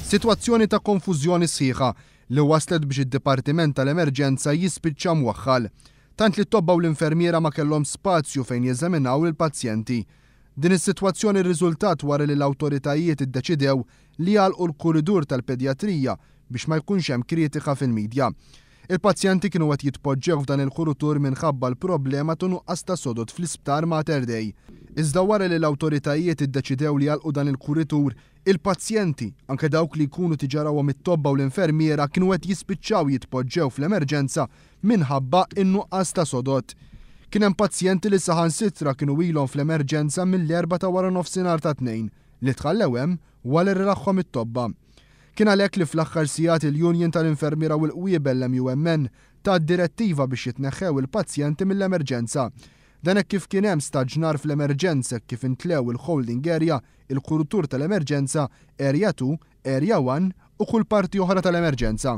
Sitwazzjoni ta' konfużjoni sħiħa li waslet biex id-Dipartiment tal-Emerġenza jispiċċa mwaħħal. Tant li t-tobba u l-infermiera ma kellhom spazju fejn jeżaminaw lill-pazjenti. Din is-sitwazzjoni rriżultat wara li l-awtoritajiet iddeċidew li jagħlqu l-kuridur tal-pedjatrija biex ma jkunx hemm kritika fil-midja. Il-pazjenti kienu qed jitpoġġew f'dan il-kurutur minħabba l-problema ta' nuqqas ta' sodod fl-Isptar Mater Dei. Iżda wara li l-awtoritajiet iddeċidew li jagħlqu dan il-kuritur, il-pazjenti, anke dawk li jkunu diġà rawhom it-tobba u l-infermiera kienu qed jispiċċaw jitpoġġew fl-emerġenza minħabba n-nuqqas ta' sodod. Kien hemm pazjenti li saħansitra kienu ilhom fl-emerġenza mill-Erbgħa ta' waranofsinhar tat-Tnejn, li tħallew hemm wara li ragħhom it-tobba. Kien għalhekk li fl-aħħar sigħat il-Union tal-Infermiera u l-Qwiebel l-MUMN tat direttiva biex jitneħħew il-pazjenti mill-emerġenza. Dan hekk kif kien hemm staġnar fl-emerġenza hekk kif intlew il-holding area, il-kurutur tal-emerġenza, area 2, area 1 u kull parti oħra tal-emerġenza.